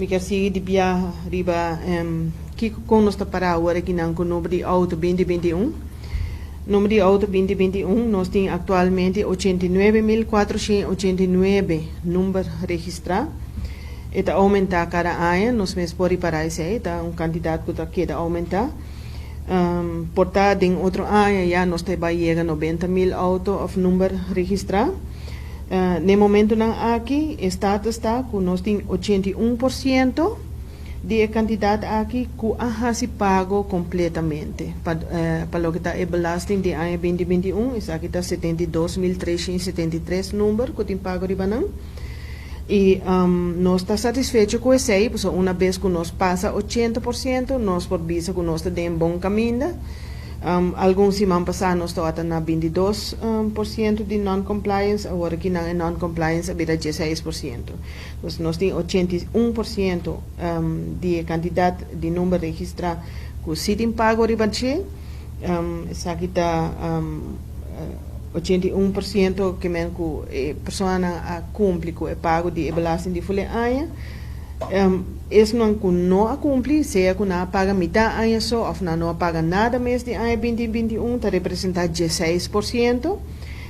Mi kier sigui di biaha riba kiko kon nos ta para awor akinan ku number di outo 2021. Number di outo 2021, nos tin aktualmente 89.489 number registrá. E ta oumentá kada aña, nos mes por ripará esei, ta un kantidat ku ta keda oumentá. Por ta den otro aña ya nos ta bai yega 90.000 outo òf number registrá. Na e momentonan aki e status ta ku nos tin 81% di e kantidat aki ku a hasi pago kompletamente. Pa loke ta e belasting di aña 2021, esaki ta 72.373 number ku tin pago riba nan. I nos ta satisfecho ku esei, pasobra una bes ku nos pasa 80%, nos por bisa ku nos ta den bon kaminda. Algun siman pasá nos tabata na 22% di non-compliance, awor aki nan e non-compliance a bira 16%. Dus nos tin 81% di e kantidat di number registrá ku sí tin pago riba dje. Esaki ta 81% ke men ku e personanan a kumpli ku e pago di e belasting di ful e aña. Esnan ku no a kumpli, sea ku nan a paga mitá aña so òf nan no a paga nada mes di aña 2021, ta representá 16%.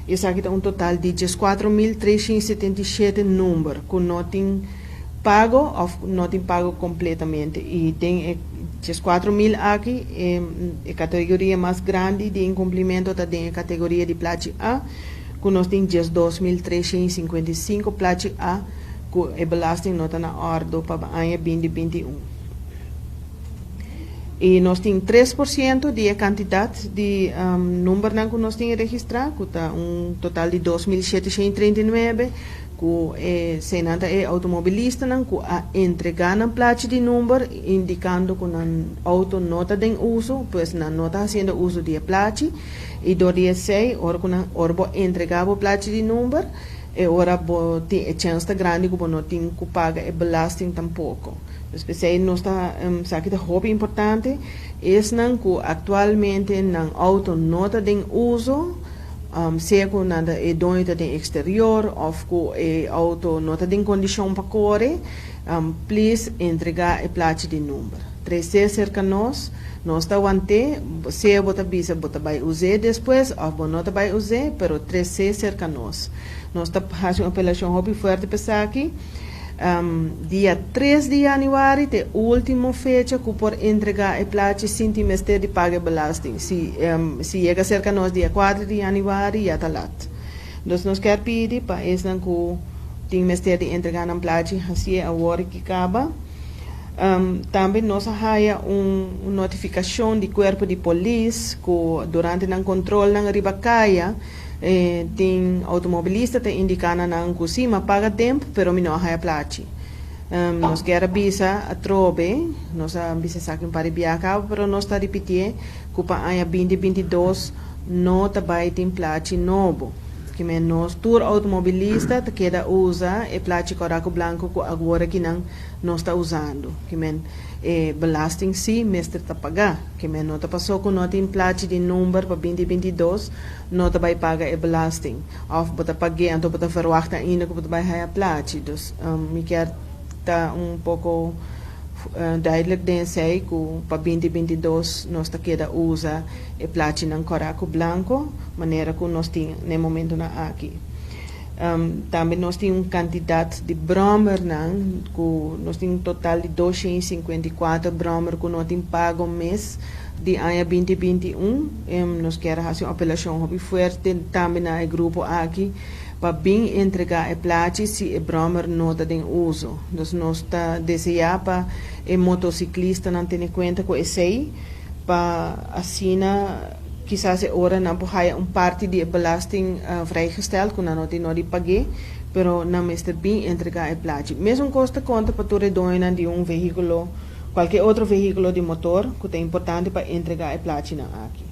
Esaki ta un total di 14.377 number ku no tin pago òf no tin pago kompletamente. I den e 14.000 aki, e kategoria mas grandi di inkumplimentu ta den e kategoria di plachi A, ku nos tin 12.355 plachi A ku e belasting no ta na òrdu pa aña 2021. I nos tin 3% di e kantidat di numbernan ku nos tin registrá, ku ta un total di 2739, ku eseinan ta e outomobilistanan ku a entregá nan plachi di number indikando ku nan outo no ta den uso, pues nan no ta hasiendo uso di e plachi. I dor di esei, ora ku nan ora bo entregá bo plachi di number, e ora bo tin e chèns ta grandi ku bo no tin ku paga e belasting tampoko. Dus p'esei nos ta esaki ta hopi importante, esnan ku aktualmente nan outo no ta den uso, sea ku nan ta e doño ta den eksterior òf ku e outo no ta den kondishon pa kore, please entregá e plachi di number. Tres'é serka nos, nos ta want'é, sea bo ta bisa bo ta bai us'é despues òf bo no ta bai us'é, pero tres'é serka nos. Nos ta hasi un apelashon hopi fuerte pa esaki. Dia 3 di yanüari ta e último fecha ku por entregá e plachi sin tin mester di paga e belasting. Si yega serka nos dia 4 di yanüari ya ta lat. Dus nos kier pidi pa esnan ku tin mester di entregá nan plachi hasié awor ki kaba. Tambe nos a haya un notifikashon di kuerpo di polis ku durante nan kontrolnan riba kaya, tin outomobilista ta indiká na nan ku sí, m'a paga tempu, pero mi no a haya plachi. Nos kier a bisa atrobe, nos a bisa esaki un par di biaha kaba, pero nos ta ripitié ku pa aña 2022 no ta bai tin plachi nobo. Kimen nos tur outomobilista ta keda usa e plachi kòrá ku blanku ku awor akinan nos ta usando. Kimen e belasting sí mester ta pagá. Kimen no ta pasó ku no tin plachi di number pa 2022 no ta bai paga e belasting. Òf bo ta pag'é anto bo ta verwagt ainda ku bo ta bai haya plachi. Dus mi kier ta un poko duidelijk den esei ku pa 2022 nos ta keda usa e plachinan kòrá ku blanko manera ku nos tin na e momentonan aki. Tambe nos tin un kantidat di bròmernan ku nos tin un total di 254 bròmer ku no tin pago mes di aña 2021. Nos kier hasi un apelashon hopi fuerte tambe na e grupo aki pa bin entregá e plachi si e bròmer no ta den uso. Dus nos ta deseá pa e motosiklistanan tene kuenta ku esei pa asina kisas e ora nan por haya un parti di e belasting vrijgesteld ku nan no tin nodi pag'é, pero nan mester bin entregá e plachi. Mesun kos ta konta pa tur e doñonan di un vehíkulo, kualke otro vehíkulo di motor ku ta importante pa entregá e plachinan aki.